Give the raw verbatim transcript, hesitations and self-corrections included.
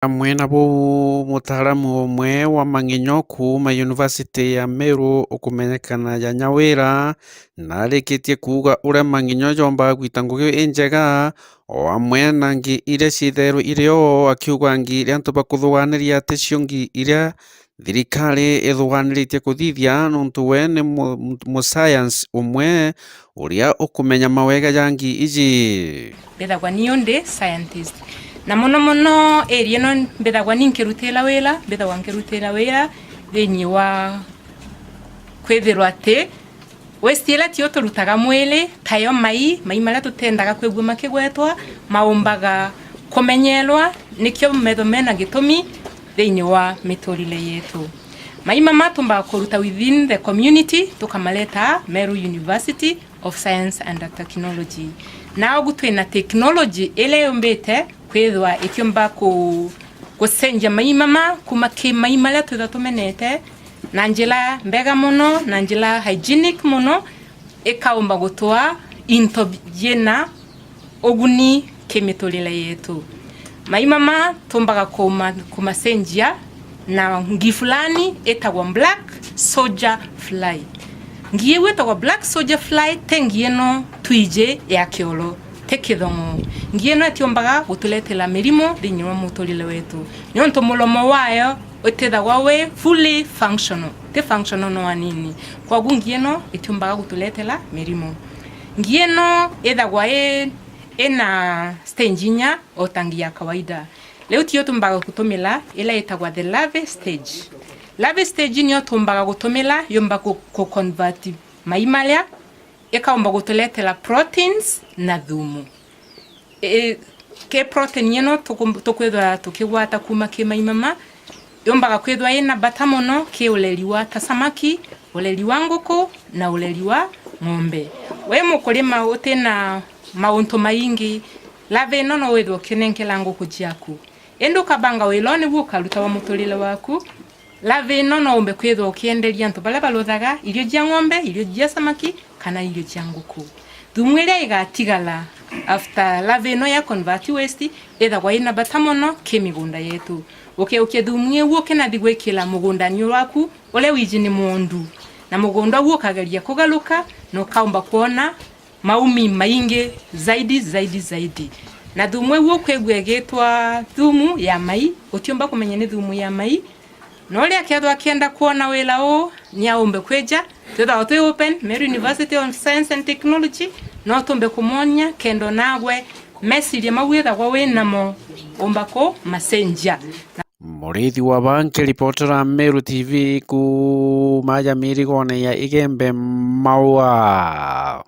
Amwe na buu, mutaaramu umwe wa mang'inyo kuuma University ya Meru ukumenyekana ja Nyawira, narikitie kuuga uria mang'inyo jombaga gwita ngugi injega, o amwe na ngi iria ciithairwe iri o, akiuga ngi iria antu bakuthuganiria ati cio ngi iria thirikari ithuganiritie kuthithia, nontu we ni mu-, mu-, musayansi umwe uria ukumenya mawega ja ngi iji. Mbithagwa ni undi scientist. Na mono mono area ino mbithagwa ni nkirutira wira, mbithagwa nkirutira wira thiini wa kwithirwa ati waste iria tio turutaga mwiri, tayo mai, mai maria tutendaga kwigua makigwetwa, maumbaga kumenyerwa, nikio metho mena gitumi thiini wa miturire yetu. Mai mama tumbaga kuruta within the community, tukamareta Meru University of Science and Technology. Na ugu twina technology iria yumbite kwithwa ikiumba ku-, gucenjia mai mama kuma ki mai maria twithwa tumenete na njira mbega mono, na njira hygienic mono, ikaumba gutwaa into biina uguni ki miturire yetu. Mai mama tumbaga kuma-, kumacenjia na ngi fulani itagwa black soldier fly. Ngi iu itagwa black soldier fly ti ngi ino twiji ya kioro, ti kithong'o. Ngi ino itiumbaga guturetera mirimo thiini wa muturire wetu, niuntu muromo wayo utithagwa wi fully functional, ti functional no anini. Kwogu ngi ino itiumbaga guturetera mirimo. Ngi ino ithagwa i, ina stage inya o ta ngi ya kawaida. Riu tio tumbaga gutumira ila itagwa the larvae stage. Larvae stage nio tumbaga gutumira yumba ku, ku convert mai maria ikaumba guturetera proteins na thumu. I, ki protein ino tuku-, tukwithwa tukigwata kuma ki mai mama, yumbaga kwithwa ina bata mono ki ureri wa ta samaki, ureri wa nguku na ureri wa ng'ombe. Wi mukurima utina mauntu maingi, larvae ino no withwe ukinenkera nguku ciaku. Indi ukabanga wira uu niguo ukaruta wa muturire waku. Larvae ino no umbe kwithwa ukienderia antu baria baruthaga irio cia ng'ombe, irio cia samaki, kana irio cia nguku. Thumu iria igatigara after larvae ino ya convert waste ithagwa ina bata mono ki migunda yetu. Ukiukia thumu iu ukinathi gwikira mugundani waku uria wiji ni mwondu, na mugunda uu ukageria kugaruka na ukaumba kwona maumi maingi zaidi, zaidi, zaidi. Na thumu iu ukwigua igitwa thumu ya mai, utiumba kumenya ni thumu ya mai. Na uria akethwa akienda kwona wira uu, ni aumbe kwija. Twithagwa twi open, Meru University of Science and Technology, no tumbe kumwonia kenda nagwe meciria mau withagwa wi namo umba kumacenjia. Murithi wa Banki, ripotera Meru T V kuuma ja mirigone ya Igembe Maua.